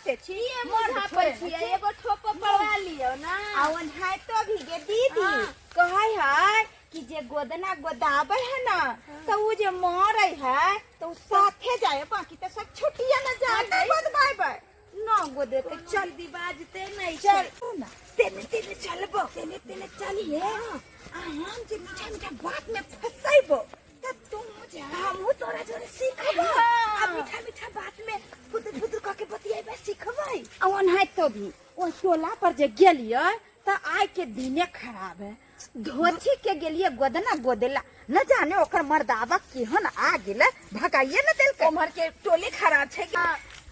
सोचे छी ये मर्द मुझा थोड़े पर ने छियै छै। एगो ठोपो पड़वा लियौ ना। आ ओनाहितो भी गे दीदी हाँ। कहै है कि जे गोदना गोदाबै है ना तो उ जे मरे है तो उ साथे जाए, बाकी तो सब छुट्टिया न जाए गोदबाबै न गोदेते। चल दीदी बाजते नहीं चल छै। ना तेने तेने चलबो, तेने तेने चलिए आ हम जे मीठा मीठा बात में फंसैबो त तुम जा, हमहू तोरा जोरे सीखबो। आ मीठा मीठा बात में फुदुर फुदुर कह के बतियेबे, सीखबै। आ ओनाहितो भी ओ टोला पर जे गेलियै त आइ के दिने खराब है। धोती के गेलियै गोदना गोदेला, न जाने ओकर मर्दावा केहन आ गेलै, भगाइए न देलकै। उम्हर के टोले खराब छै।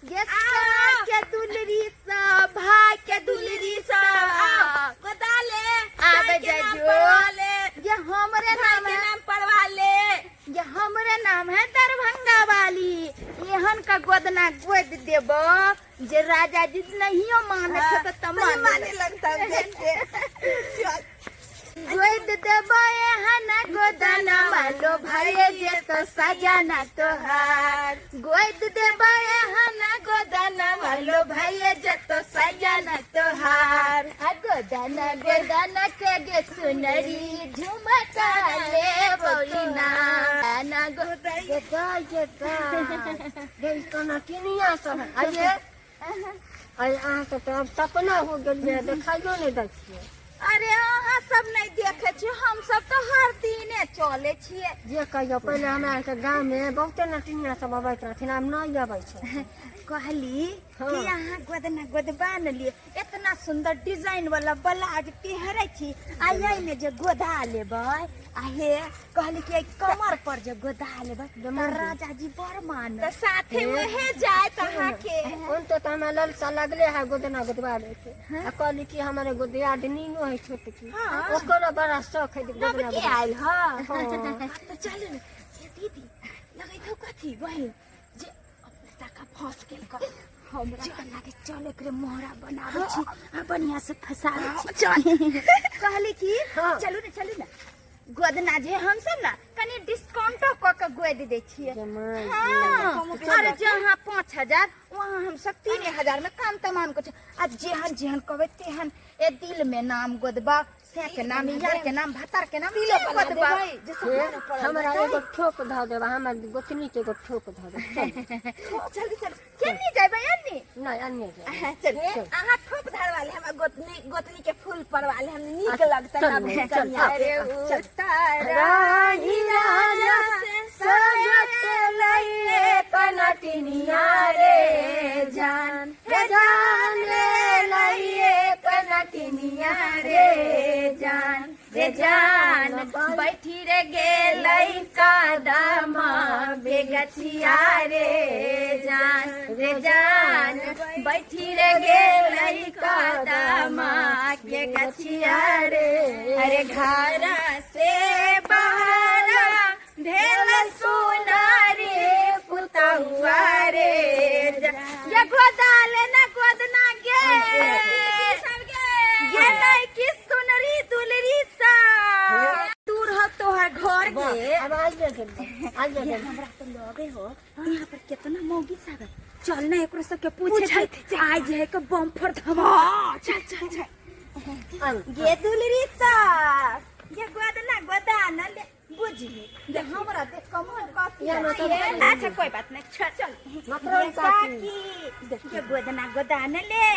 ये सार के दुलरी सब, भाई के दुलरी सब, गोदा ले। आबे जाय के नाम जाइयो। पढ़वा ले। ये हमरे भाई नाम के है, नाम पढ़वा ले। ये हमरे नाम है दरभंगा वाली। एहन का गोदना गोद देबो जे राजा जी नहियो माने छै त नहीं माने माने लगता देख के। चल गोद देबो एहन गोदना वालो भाई जे तो सजाना तोहार। गोद देबो एहन गोदना वालो भाई जे तो सजाना तोहार। आ गोदना गोदना के गे सुनरी झुमका ले बौलिना ना गोदा। ये गाय, ये गाय गे कोना किनिया सब है। आइए अरे, अहाँ सब तऽ आब सपना हो गेलियै, देखाइयो नहि दै छियै। अरे, अहाँ सब नहीं देखे छियै, हम सब तो हर दिने चले छियै। जे कहियो, पहिले हमरा आरके गाँवमे बहुते नटिनिया सब अबैत रहथिन, आब नहि अबै छै। कहली हाँ। कि अहाँ गोदना गोदबा न लिए, इतना सुंदर डिजाइन वाला ब्लाउज पहिरे छी, आ एहिमे जे गोदा लेबै, आ हे कहली कि एहि कमर पर जे गोदा लेबै तऽ राजा जी बड़ मान। तऽ साथे उहे जायत अहाँके। कोन तो तऽ हमरा ललसा लगले है गोदना गोदवा के। आ कहली कि हमर एगो दियादनीनो है छोटकी, ओकरो बड़ा शौक है जे गोदना के गोदवा। आयल ह। हाँ। तऽ चलू ने ये दीदी, लगैत हौ कथी बहिन जे अपने टाका फंस गेल क हमरा तऽ लागे। चल एकरे मोहरा बनाबै छी आ बढ़िया से फंसाबै छी। चल, कहली कि चलू ने, चलू ने गोदना जे हम सब ना कनि डिस्काउंटो कऽ के गोद दै छियै। हाँ, अरे जहाँ 5,000, वहाँ हम सब 3,000 में काम तमाम कर। आ जेहन जेहन कहबै तेहन ए दिल में नाम गोदबा, से के नाम, यार के नाम, भतार के नाम तिलो से बना गोदबा। देबै जे सपना पड़ल। हमरा एगो ठोक धऽ देब, हमर गोतनी के एगो ठोक धऽ देब। चल चल, केनी जाबे एनी? नहि, अन्य जाय। चल। अहाँ ठोप धरवा ले, हमरा गोतनी, गोतनी के फूल पड़वा ले, हम नीक लगतै। चल, नव चल, कनिया। अरे उतारा रानी राजा सजत लइए कनटिनिया रे जान, रे जान रे लइए कनटिनिया रे जान, रे जान बैठी रे गेलै कदम बेगछिया रे जान, रे जान बैठी रे गेलै कदम के गछिया रे। अरे घर से बाहर भेल सुनारी पुतहुआ रे जा। ये गोदाल ना गोदना गे गे नहीं कि सुनरी दुलरी सा दूर हो तोहर घर गे। अब आइए गेल, आइए गेल। हमरा तो लगे हो यहाँ पर कितना मौगी सब है। चल ना, एकरो सबके पूछे के आज जे है के बम फोड़ धमा। चल चल चल। आउ। गे दुलरी सा, ये गोदना गोदा न ले बुझी जे हमरा देख कमर कथी या मतलब अच्छा कोई बात नहीं, चल चल। मतलब ये काकी। काकी, ये गोदना गोदा न ले,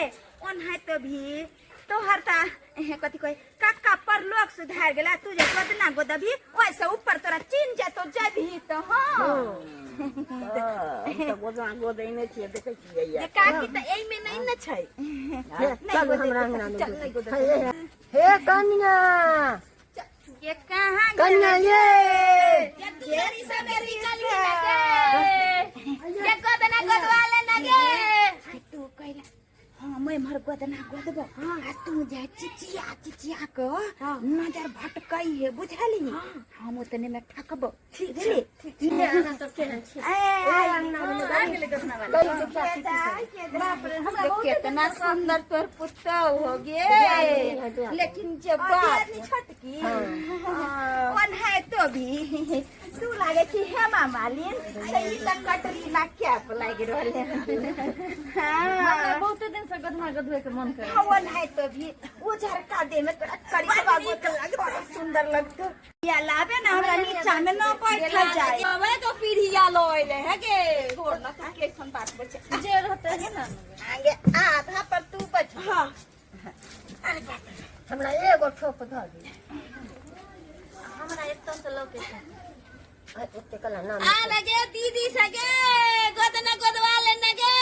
ओन्हा तो भी तोहर ता एहे कथी कहे काका पर लोग सुधार गेला। तू जे गोदना गोदबी ओइसे ऊपर तोरा चिन जेतो जेबही तो। हाँ। हम तऽ गोदना गोदैने छियै, देखै छियै। जे काकी तऽ एहिमे नहि ने छै। हे, चलू हमरा अंगना में। चल, नहि गोदना। हे, हे कन्या। ये कहाँ? कन्या ये। ये दुलरी सब निकल ना गे, ये गोदना गोदवा ले ना गे। तू कहला हम एम्हर गोदना गोदबो आ तू जा चिचिया चिचिया क नजर भटकई है बुझली हम उतने में ठकबो बुझली। ये अहाँ सब केहन छी? ए, ए, अंगना में कहियो दुखिया स्थिति से। बाप रे, हमरा बहुत केतना सुंदर तोर पुतौ हो गे, लेकिन जे बात छोटकी कौन है तो भी तू लागे छी हेमा मालिन, से ई त कटरीना कैफ लागि रहल है। हाँ, बहुत दिन से गदना गदवे के मन करे। हवन है तो भी वो झरका दे में तोरा करिकवा गोत बड़ा सुंदर लगतो। या लाबे ना, हमरा नीचा में न बैठल जाए। अबे तो पीढ़िया लय है गे, छोड़ ना, तू कैसन बात बचे जे रहते है ना आगे आधा पर तू बैठ। हां, हमरा एगो ठोप धऽ दे। हमरा एकदम से लौके छै। आ, ओते कला नाम आ लगे दीदी सगे गोदना गोदवा ले नगे।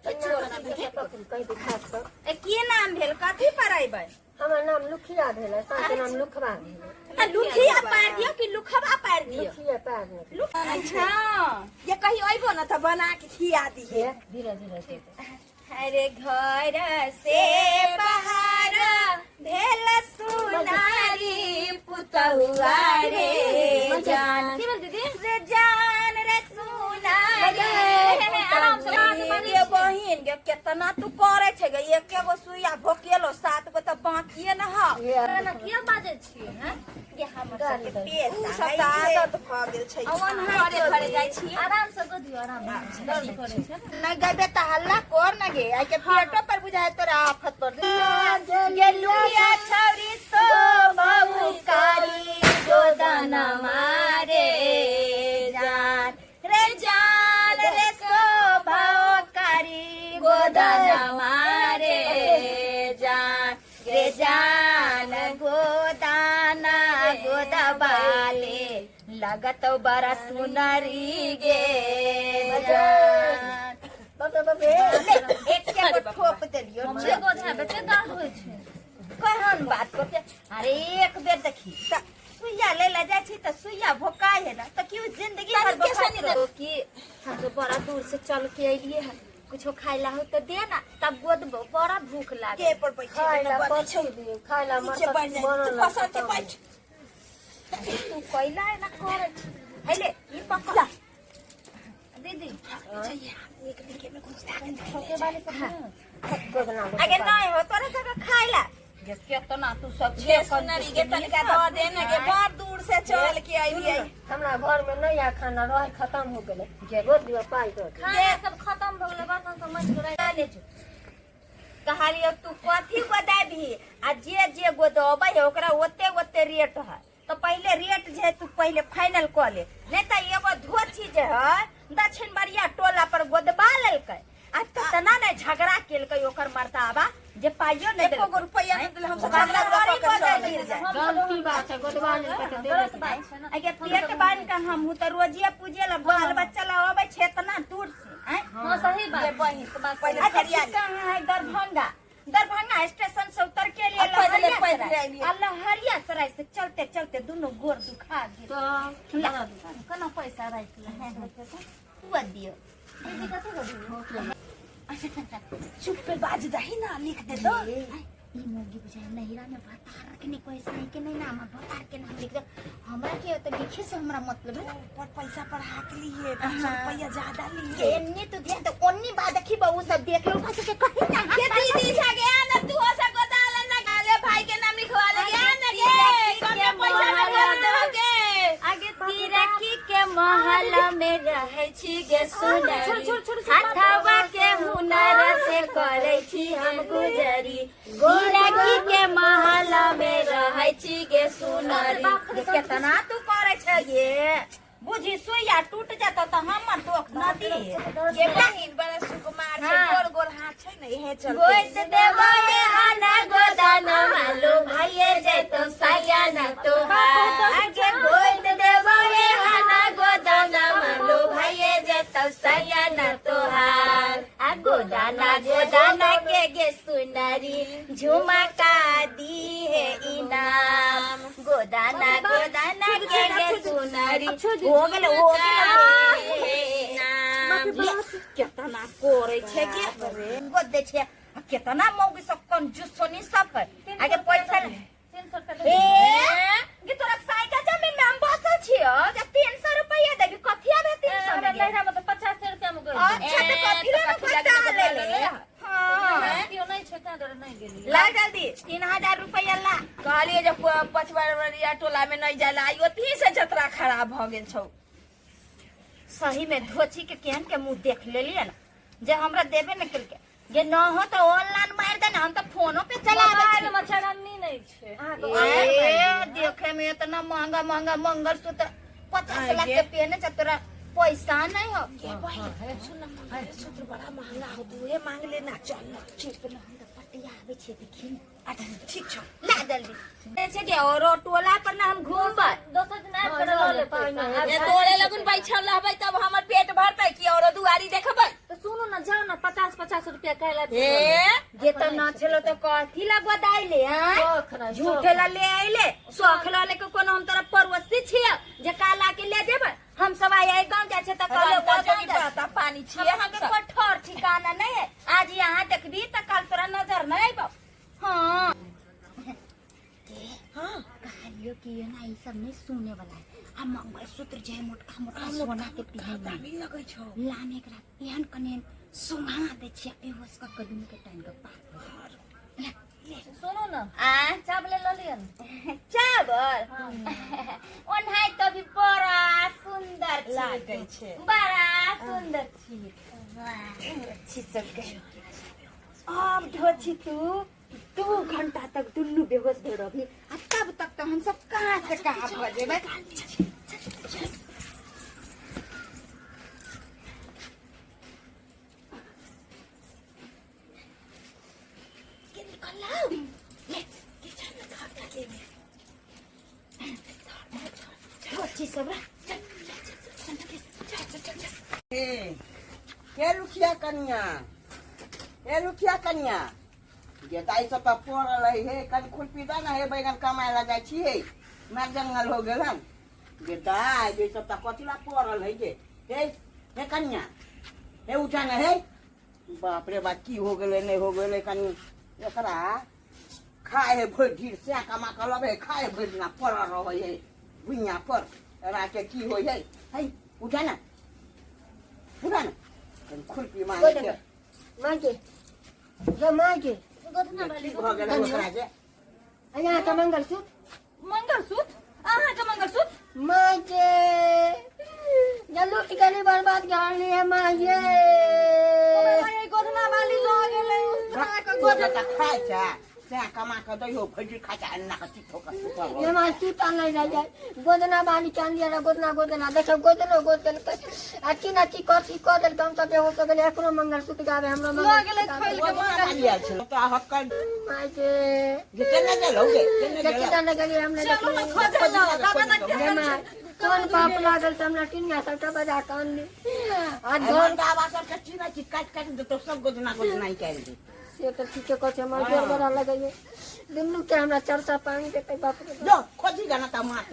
कहीं दिखा कऽ। ए, की नाम भेल? कथी पर अयबै? हमर नाम लुखिया भेलै, सासके नाम लुखबा भेलै। आ लुखिया पार दियो कि लुखबा पार दियो? लुखिया पार नहि। अच्छा, ये कहीं अइबो ना त बना के खिया दिहे। धीरे धीरे से। अरे घर से बाहर भेल सुनारी पुतहुआ रे जान रे जान रे सुनारी। आराम से ये बहिन गे, केतना तू करे छै गे? एक एगो सुइया भोकेलो, सात गो तऽ बाकिए न ह। किया बाजै छियै हैं? ये हमर सबके उ पेशा सब है त जे। आदत भ गेल छै। घरे घरे जाइ छी। आराम से गोदियो, आराम से दर्द करे छै। न गबे त हल्ला कर न गे, आई के पेटो पर बुझाए तोरा आफत पर गे। लुकिया छौरी तो बहु कारी गोदना मारे जान रे जान रे सो कारी गोदना मारे जान रे जान। गोदाना गोदबाले लगत बड़ा सुनरी गे जान। बाप रे बाप रे। ले, एक एगो ठोप देलियो। हमरे गोधा बेटे दर्द होइ छै। कहन बात करते? अरे एक बेर देखी त सुइया ले ले जाइ छी त सुइया भोकाय है ना, त क्यों जिंदगी भर भोकाइत रहो कि हम तो बड़ा दूर से चल के अलिए हन, कुछो खाए ला हो तो दे ना, तब गोदबो, बड़ा भूख लागे। के पर बैठे खाय ला ना कथी दियौ? खाय ला नीचे बैठ मरकत जाइ, बनल तू फसल के है। बैठ। तू कैला एना करे छी? हेले ई पकड़ दीदी। ठोके वाले सब गोदना अगे नहीं हो तोरा सब खाए ला केतना तू सब गे सुनरी गे, तनिका दऽ दे ने गे, बड़ दूर से चल के अइलियै। हमरा घर में नहीं आ खाना रहे, खत्म हो गेलै। गोद दियौ, पाइ दऽ दियौ। खाना सब खत्म भऽ गेलै, बर्तन सब माजि के राखि। ले जो। कहलियो तू कथी गोदाबही आ जे जे गोदबै है ओकरा ओते ओते रेट है, तो पहिले रेट जे है तू पहिले फाइनल कऽ ले, नहीं तऽ एगो धोछी जे है दक्षिण बरिया टोला पर गोदबा लेलकै आ तना ने झगड़ा केलकै ओकर मर्दाबा जे पाइयो नहीं एको गो रुपैआ नहि देलै, हमसब झगड़ा उगड़ा कऽ के चल गेलियै। गलती बात है, गोदवा लेलकै तऽ देबे गलत बात छै ना। अगे पेट बांध के हमहूँ तऽ रोजिए पूजे ला बाल बच्चा ला अबै छै एतना दूर से आँय? हाँ, सही बात गे बहिन, तो बात पहिले सही। अच्छा, ठीक कहाँ है दरभंगा? दरभंगा स्टेशन से उतर के लिए आ पैदले लहरिया पैदले सराय। अयलियै। आ लहरिया सराय से चलते चलते दुनू गोर दुखा गेल। तऽ ला, केना पैसा राखि ले? हुआ दियो। दीदी, कथी गोदी? चुप पे बाज दही ना, लिख दे दो। ई मौगी बुझाइ नैहरा में भतार रखने कोई सही के नहीं ना, हमर भतार के नाम लिख दे। हमरा के तो लिखे से हमरा मतलब है ना। पर पैसा पर हाथ लिए, 500 रुपया ज्यादा लिए। एन्ने तो ध्यान तो ओन्नी बा, देखी बहू सब देख लो के कहीं ना। गे दीदी सगे आ ना, तू हो सको दाल ना गाले, भाई के नाम लिखवा ले गे, आ ना गे, कमे पैसा में कर देबो गे। आगे तिरकी के महल में रहे छी गे सुनरी, हाथवा के हुनर से करे छी हम गुजरी। तिरकी के महल में रहे छी गे सुनरी। केतना तू करे छै ये बुझी, सुइया टूट जाता त हमर दोख न दी। गे बहिन, बड़ा सुकुमार छै। हाँ। गोल गोल हाथ छै ने, इहे चलते। गोइत देबो ये हाना गोदाना मालू भाइये जैतो साया न तोहार। आगे गोइत देबो ये हाना गोदाना मालू भाइये जैतो साया न तोहार। आ गोदाना गोदाना के गे सुनरी झुमका दी है इनाम। गोदाना गोदाना के गे सुनरी हो गेल, हो गेल इनाम। ले, केतना कोरै छै गे, गोद दै छै। केतना मौगी सब कंजूस सोनी सब है आगे पैसा 300 रुपया दे। ए गे तोरा साइका जमीन में हम बसल छियो जे 300 रुपया देबी कथी आबे 300 हमरा में नैहरा में तऽ 50 रुपया में गइल। अच्छा तो कथी ए, ले तो कथी बता लागी ले ले ले हां केओ नहि छै ताहि दुआरे नहि गेलियै। ला जल्दी 3000 रुपया ला। कहलियै जे पछवाड़िया टोला में नहीं जाला, आई ओतही से जतरा खराब भ गेल छौ। सही में धोची के केहन के मुंह देख लेलियै ना जे हमरा देबे न केलकै। जे न हो तो ऑनलाइन मार दे ना, हम तो फोनो पे चला दे। मोबाइल में चरन्नी नहीं छै। ए देखे में इतना महंगा महंगा मंगलसूत्र 50 लाख के पहने छ, तोरा पैसा नहीं हो। ये बहिन सुन ना, मंगलसूत्र बड़ा महंगा हो, तू हे मांग लेना। चल ना चुप ना, हम तो पटिया आबै छियै देखी ने। अच्छा ठीक छौ, ला जल्दी। छै कि औरो टोला पर ना हम घूमबै। दोसर दिन आबि कऽ लऽ लेब पैसा। जे आब तोरे लगुन बैठल रहबै तब हमर पेट भरतै कि औरो दुआरी देखबै? तऽ सुनू ने, जाउ ने 50-50 रुपया काल्हि आबि कऽ हे जे तो न छलो तो कथी ला गोदाइले? हैं शौख रहै, झूठे ला ले आइले, शौख ला लेके। कोनो हम तोरा पड़ोसी छियै जे काल आके ले जेबै? हम सब आइ आइ गाँव जाइ छै तऽ कहले ओ गाँव जाइ छै। पानी छियै हम हम सबके कोई ठौर ठिकाना नहीं है। आज यहाँ देखबी तऽ कल तोरा नजर नहीं अयबौ। हाँ हाँ कहलियो कि ये ना ई सब नहीं सुने वाला है। आ मंगलसूत्र जे है मोटका मोटका सोना के पहन दामी लगै छौ। लाने एकरा एहन कने सुंघा दै छियै, बेहोश कऽ के दुनू के टांग के पार ले ले। सुनू ने, आ चावल लऽ लिअ ने। चावल ओनाहि तो भी बड़ा सुंदर छी। लागै छै। बड़ा सुंदर छी। वाह, अच्छी सब गई। अब ढोची तू 2 घंटा तक दुनू बेहोश भेल रहबी आ तब तक तो हम सब कहाँ से कहाँ भऽ जेबै। के निकल लाओ ले के चल ना घर का ले में ढोची सब रह। चल चल चल चल चल चल चल चल। हे हे रुखिया कनिया, हे रुखिया कनिया, जे दाइ सब तऽ पड़ल है। हे कनि खुरपी दऽ ने हे, बैगन कमाय लए जाइ छी। हे मार जंगल हो गेल हन जे दाइ जे सब तऽ कथी ला पड़ल है जे। हे हे कनिया, हे उठा ने हे। बाप रे बाप, की हो गेलै नहि हो गेलै। कनि एकरा खाय है भरि ढीर सएह कमा कऽ लबै है, खाय भरि दिना पड़ल रहै है भुइयाँ पर। एकरा के की होइ है? है उठा ने, उठा ने, कनि खुरपी मांगे छै। माँ के गे, माँ के गोधना वाली। की भऽ गेलै ओकरा जे? यहाँ के मंगलसूत्र। मंगलसूत्र? अहाँके मंगलसूत्र? माँ के जे लूट गेली, बर्बाद कर है माँ ये। गोधना वाली लऽ गेलै उठा कऽ। गोधना तऽ खाय छै सएह कमा कऽ दैहो, भरि दिन खाय छै अन्ना के चिट्ठो के सुतल ये माँ सूता नहीं रह जाए। गोदना बाली के आनलियै रह, गोदना गोदना देखो, गोदनो गोद देलकै आ की ना की कथी कऽ देलकै। हम सब बेहोश हो गेलियै। एकरो मंगलसूत्र गावे, हमरो लऽ गेलै मंगलसूत्र खोलि के। गोधना वाली आयल छलै तऽ हक्कल माय के जे केने गेलौ गे, केने जे गेलौ? केना ने गेलियै हम नहि चलू ने देखलियै। खोजै लए बाबा ने। हे माय, कोन पाप लागल से हमरा टिनिया सबके बजा कऽ आनली आ आ घर बाबा सबके चिन्है छी, काटि काटि देतौ सब, गोदना गोदना निकालि देतौ। से तऽ ठीके कहै छै, हमर गोर बड़ा लगैये दुनू के हमरा चरसा पानी देतै। बाप रे बाप। जो खोजी गाना तऽ मार।